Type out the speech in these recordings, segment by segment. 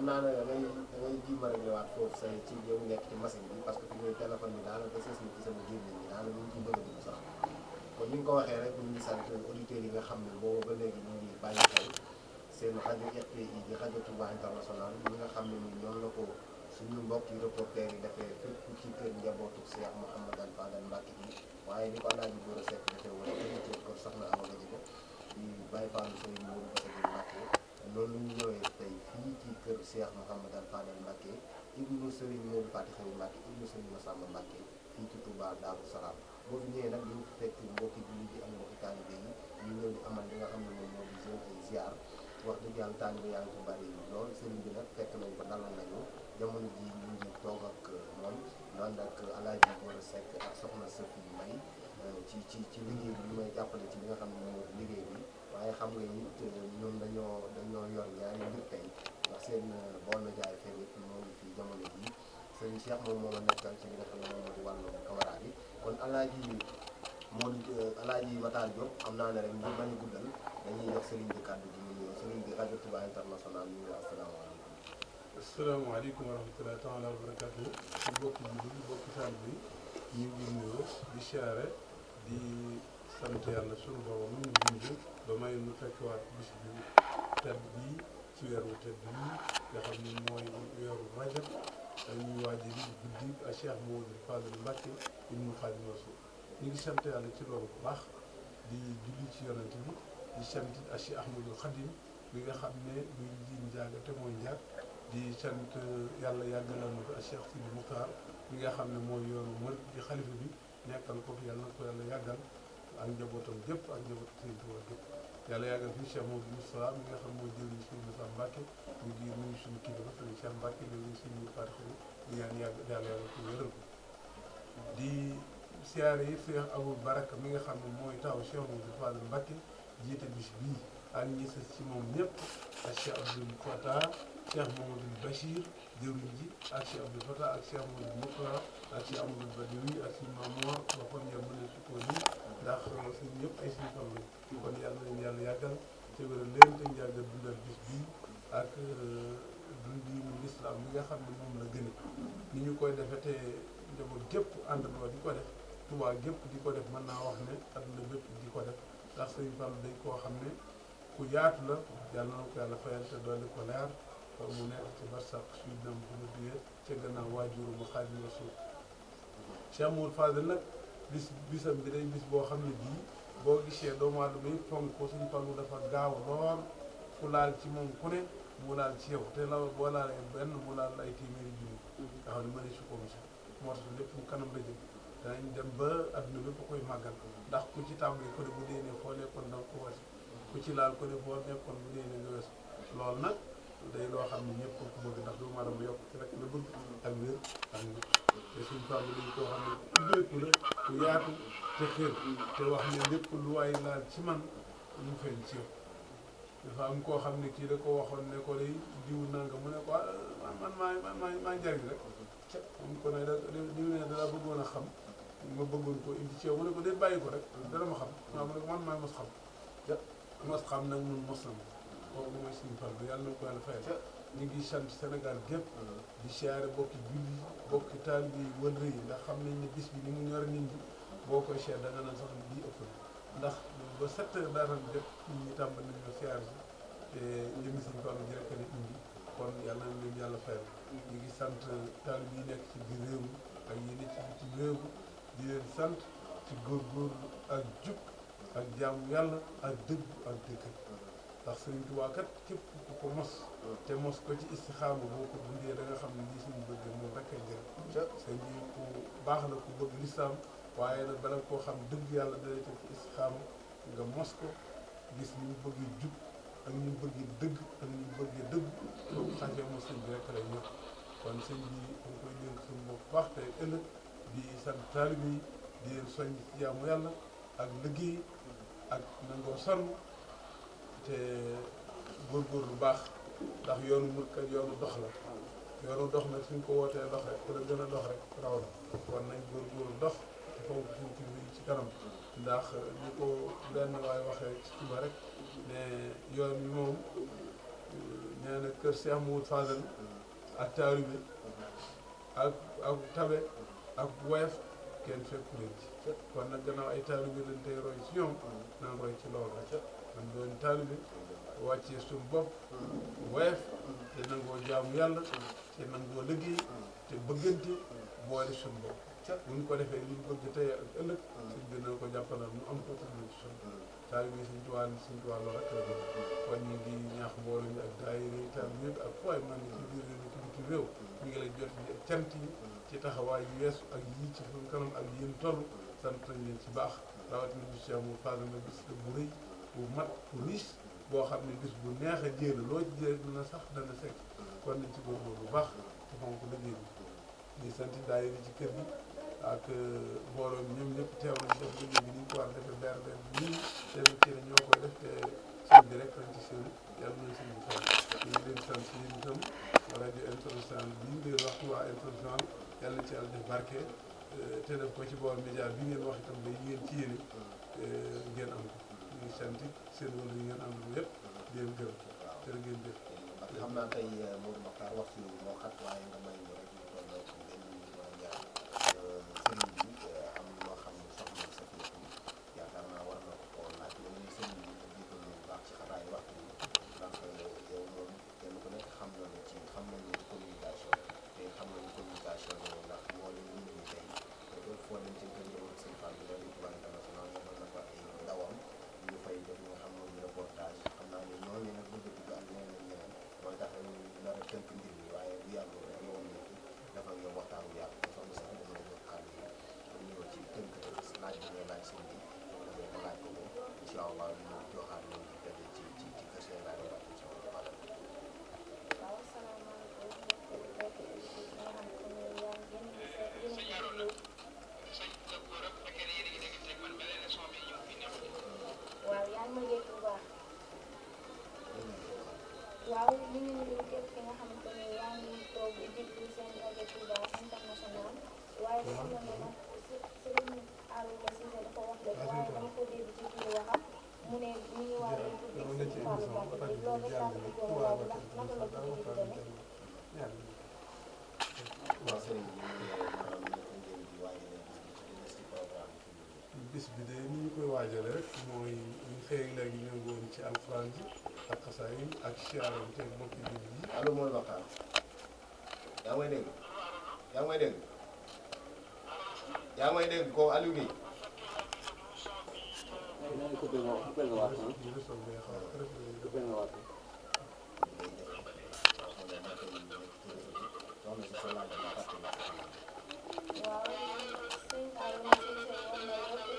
xam naa ne da ngay jiima rek ñëwaat foofu say ci yow nekk ci machine bi parce que fi ngay téléphone bi daanaka sës na ci sama gémmiñ bi daanaka ñu ngi ciy bëgg a dugg sax kon ni nga ko waxee rek ñu ngi sant auditeurs yi nga xam ne boobu ba léegi ñu ngi bàyyi xel seen rajo RTI di rajo Touba International ñi nga xam ne ni ñoom la ko suñu mbokk yi reporter yi defee fépp ci kër njabootu Cheikh Mouhamadou Fadal Mbacké yi waaye ni ko Alaaji Gora Seck defee wala unité kër Soxna Awa Gadiaga di Baye Fallou Serigne Modou Bassirou Mbacké loolu ñu ñëwee tey fii ci kër Cheikh Mouhamadou Fadal Mbacké ibnu Serigne Modou Fati Xewi Mbacké ibnu Serigne Massamba Mbacké fii ci Touba Darou Salam boo fi ñëwee nag dañu fekk mbokki jullit yi ak mbokki taalibe yi ñu ñëw di amal li nga xam ne moom moo di seen ay ziar wax dëgg yàlla taalibe yaa ngi ci bari lool sëriñ bi nag fekk nañ ko dalal nañu jamono ji ñu ngi toog ak moom ànd ak Alaaji Gora Seck ak soxna Safi May ci liggéey bi may jàppale ci li nga xam ne moom moo di liggéey bi waaye xam nga it ñoom dañoo yor ñaari mbir tey ndax seen Baol Médias FM it moo ngi fii jamono ji sëriñ Cheikh moom moo ma nekkal ci li nga xam ne moom moo di wàllu caméra bi kon Alaaji Matar Diop xam naa ne rek ñu bañ a guddal dañuy jox sëriñ bi kàddu gi mu nuyoo sëriñ bi rajo Touba International ñu ngi asalaamaaleykum. asalaamaaleykum wa rahmatullahi taala wa barakatuh bokki jullit bokki taal bi ñu ngi nuyoo di siyaare di sant yàlla sunu borom mu bind ba may nu fekkwaat bis bi tedd bii ci weeru tedd bii nga xam ne mooy weeru rajab dañuy waajal guddi ak Cheikh Mouhamadou Fadal Mbacké ibnu Xaadimu Rasuul ñu ngi sant yàlla ci loolu bu baax di julli ci yonent bi di sant ak Cheikh Ahmadul Xadim bi nga xam ne muy ji njaaga te mooy njaag di sant yàlla yàggalal na ko ak Cheikh Sidi Moukhtar mi nga xam ne mooy yoonu mër di xalifa bi nekkal ko fi yàlla na ko yàlla yàggal ak njabootam gépp ak njabootam Sëriñ Tuubaa gépp yàlla yàggal fii Cheikh Mouhamadou Moustapha mi nga xam mooy jëriñ Sëriñ Moussa Mbacké ñu ngi nuyu suñu kilifa Sëriñ Cheikh Mbacké léegi suñu parti di ñaan yàgg yàlla ko wéral ko di siyaare yi Cheikh Abou Baraka mi nga xam ne mooy taw Cheikh Mouhamadou Fadal Mbacké jiite bis bii ak ñi sës ci moom ñëpp ak Cheikh Abdoul Fatah Cheikh Mamadou Bachir jëwriñ ji ak Cheikh Abdoul Fatah ak Cheikh Mamadou Moukra ak Cheikh Amadou Badawi ak Cheikh Mamour ba kon yàlla mën na si ko nii ndax suñu ñëpp ay suñu xam lañ kon yàlla nañu yàlla yàggal te wéral leen te yàggal dundal bis bii ak dundinu lislaam mi nga xam ne moom la gën ni ñu koy defee te njaboot gépp àndandoo di ko def Tuubaa gépp di ko def mën naa wax ne adduna bépp di ko def ndax Sëriñ Fallu dañ koo xam ne ku yaatu la yàlla na ko yàlla fayal te dolli ko leer pour mu nekk ci barsàq suy dem bu ma duyee ca gannaaw waajuru mu Xaadimu Rasuul Cheikh Mouhamadou Fadal nag bisam bi day bis boo xam ne bii boo gisee doomu aadama yi fonk ko Sëriñ Fallu dafa gaaw lool ku laal ci moom ku ne mu laal ci yow te la boo laalee benn mu laal ay téeméeri junni nga xam ne mëne su ko mos moo tax lépp mu kanam la jëm danañ dem ba adduna bépp koy màggal ndax ku ci tàmbali ko ne bu dee ne foo nekkoon da nga ko weesu ku ci laal ko ne foo nekkoon bu dee ne nga weesu loolu nag day loo xam ne ñëpp ko bëgg ndax doomu aadama yokk ci rek la bëgg ak wér ak nit te suñu fàmm dañ koo xam ne ubbeeku la ku yaatu te xër te wax ne lépp lu waay laal ci man mu feeñ ci yow dafa am koo xam ne kii da ko waxoon ne ko day diw nanga mu ne ko man maa njariñ rek am ko ne diw ne dala bëggoon a xam ma bëggoon ko indi ci yow mu ne ko dee bàyyi ko rek dara ma xam waaw mu ne ko man maay mos xam mos xam nag mun mos na ma kooku mooy suñu fal bi yàlla na ko yàlla fayal ñu ngi sant Sénégal gépp di siyaare bokki julli bokki taalibe yi wëlre yi ndax xam nañ ne bis bi ni mu ñor nit ñi boo koy seet da nga naan sax ne bii ëpp ndax ba 7 heures daata jot nit ñi tàmbali nañu siyaare si te jëmmi suñu fal bi rek ne indi kon yàlla na leen yàlla fayal ñu ngi sant taalibe yi nekk ci biir réew mi ak yi nekk ci bitim réew mi di leen sant ci góorgóorlu ak jub ak jaamu yàlla ak dëggu ak dëgg ndax Sëriñ Tuubaa kat képp ku ko mos te mos ko ci istixaama boo ko dundee da nga xam ne lii suñu bëgg moom rek ay njëriñ sëñ bi ku baax la ku bëgg lislaam waaye nag bala koo xam dëgg yàlla dalay teg ci istixaama nga mos ko gis ni mu bëggee jub ak ni mu bëggee dëgg ak ni mu bëggee dëgg boobu xasee mos sëñ bi rek lay ñëw kon sëñ bi dañ koy dénk suñu bopp baax te ëllëg di sant taalibe yi di leen soññ ci jaamu yàlla ak liggéey ak nangoo sonn te góorgóor lu baax ndax yoonu mur kat yoonu dox la yoonu dox nag suñ ko wootee dox rek ku la gën a dox rek raw la kon nañ góorgóorlu dox te foofu suñ kilifa yi ci kanam ndax ñu ko benn waay waxee ci suba rek ne yoon wi moom nee na kër Cheikh Mouhamadou Fadal ak taalibe ak tabe ak woyof kenn fekku leen ci kon nag gannaaw ay taalibe lañ tey roy ci ñoom naan roy ci loolu man doon taalibe wàccee suñu bopp woyof te nangoo jaamu yàlla te nangoo liggéey te bëggante boole suñu bopp bu ñu ko defee li ñu bëgg tey ak ëllëg suñ dina ko jàppalal mu am ko tudd ci suñu taalibe yi suñ tuwaa loolu rek la bëgg kon ñu ngi ñaax mbooloo mi ak daayira yi taalibe yëpp ak fooy man ci biir réew mi ci bitim réew ñu ngi lay jot bi ak cant yi ci taxawaay yu weesu ak yii ci suñu kanam ak yéen toll sant nañ leen ci baax rawatina bi Cheikh mu Fadal na bis bu rëy bu mat bu riche boo xam ne bis bu neex a jéem loo ci jëlee dina sax dana sekk kon nañ ci góorgóorlu bu baax te fonk ko liggéey bi di sant daayira ci kër gi ak mbooloo mi ñoom ñëpp teew nañ def liggéey bi ni ñu ko war a defee leer leen nii seen ci ne ñoo koy def te seen bi rek lañ ci seen yàlla nañ seen bi fan ñu ngi leen sant yéen itam rajo international bi ñu leen wax waa international yàlla na ci yàlla def barke te def ko ci boor média bi ngeen wax itam day ngeen ci yéene ngeen am ko ñu ngi sant seen wala yi ngeen am yëpp di leen gërëm jërë ngeen jëf xam naa tey Modou Makhtar waxtu moo xat waaye nga may ñu rek ñu toll ci benn minute wala ñaar sëriñ bi am loo xam ne soxna sa fi yaakaar naa war na ko koo laaj yow ñu sëriñ bi te jiital ñu bu baax ci xataay waxtu bi ndax yow moom kenn ku nekk xam na ne ci xam nañ ne communication te xam nañ communication boobu ndax moo leen nit ñi tey loolu foo leen ci gën ñëwoon seen fan bi loolu Touba International ñoo na fa ay ndawam ñu fay def nga xam moom reportage xam naa ne ñooñu nag bëgg dugg ak ñeneen ak ñeneen mooy tax ñu nar a tënk mbir mi waaye bu yàggul rek yowoon nañ fi dafa ak yow waxtaan bu yàgg soxna sax dama la jox kàddu yi pour ñëw ci tënk laaj bi ngay laaj sëñ bi bu defee ko laaj ko ko incha allah ñu joxaat leen di daje ci kër seen laaj waat incha allah waaw waaw yaa ngi ma dégg bu baax waaw ñu ngi nuyu képp ki nga xamante ne yaa ngi toog di déglu seen rajo Touba International waaye xam na ne nag Serigne Arouna Cissé dafa wax léegi waaye dama ko dégg ci biir waxam mu ne ñu ngi war a déglu Serigne Fallou Mbacké bi loolu rek laa ko bëggoon a laaj ndax naka la guddi gi demee. waaw sëriñ bi ñu ngi maanaam ñu ko ngeen di waajale bis bi ci programme bis bi de ni ñu koy waajale rek mooy ñu xëy léegi ñoo ngi woon ci alxuraan ji ak xasaay yi ak siyaaram te mbokki jullit yi allo Modou Makhtar yaa ngi may dégg yaa ngi may dégg yaa ngi may dégg ko Aliou Guèye waaw Serigne Arouna Cissé wax na lépp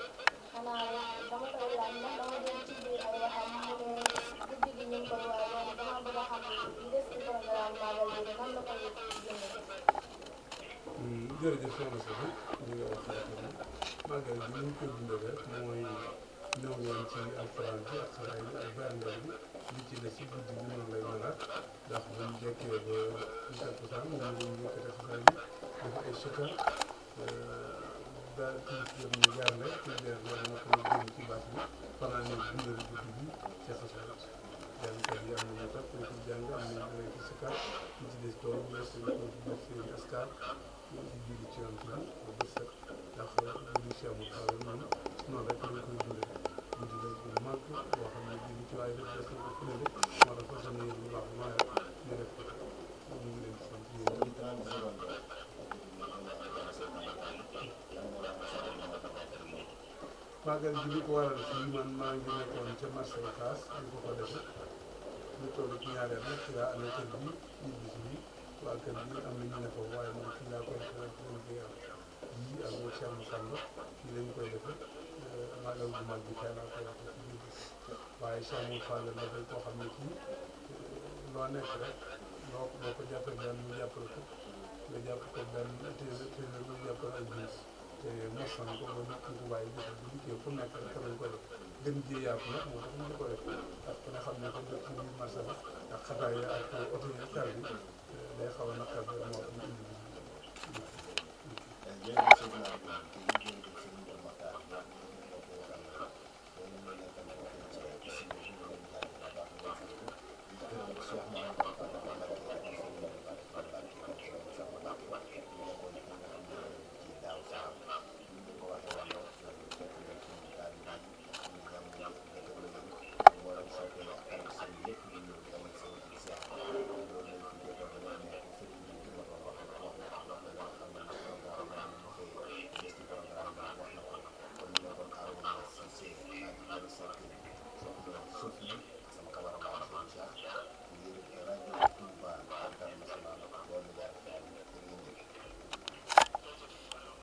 xanaa rek dama koy laaj ndax dama dégg ci biir ay waxam mu ne guddi gi ñu ngi koy waajal dama bëgg a xam li des ci programme magal bi nan la koy jëndee. jërëjëf soxna Sow li nga wax màggal bi ni ñu koy dundee rek mooy ñëw woon ci alxuraan bi ak xalaat yi ak berndeel bi li ci des ci guddi gi noonu lay mënaat ndax bu ñu jekkee ba ñu takkusaan moom la ñu yëkkati xasaay yi dafa ay sukkar daal ci jëm ñu bernde ci bernde moo ko génn ci bâche bi fanaan ne dundal guddi bi ci xasaay jàngkat yi am nañu tax pour jàng am nañu ay sukkar li ci des tool ñu ko def seen askar ñu ci julli ci yoon bi ba bët set ndax bu ñu seemul xaaral noonu noonu rek lañ koy dundee guddi la bu mag boo xam ne bii ci waaye def des na ko fële moo tax fas yéene bu baax maa ñu def ko ñu ngi leen di sant yéen màggal gi li ko waral fii man maa ngi nekkoon ca marché Ocass di ko defe lu toll ci ñaareel nag ci laa amee kër bi ñibbi si bi waa kër bi am na ñu ne foofu waaye moom fii laa koy defee ci lañ koy am yii ak moo Cheikh Moussamba fii lañ koy defee màggal bu mag bi tey laa koy defee ci biir waaye Cheikh Moussamba dafay koo xam ne kii loo nekk rek boo ko jàppee benn mu jàppale ko nga jàpp ko benn téeméer mu jàppale ak biis te mosan ko ba nit ñi ko bàyyi gis bu dikkee fu nekk rek lañ ko def gën jee yaatu nag moo tax ñu di ko def parce que nga xam ne comme dëkk biir marché bi ak xataay yi ak oto yi car bi day xaw a naqar bi moo tax ñu indi bis bi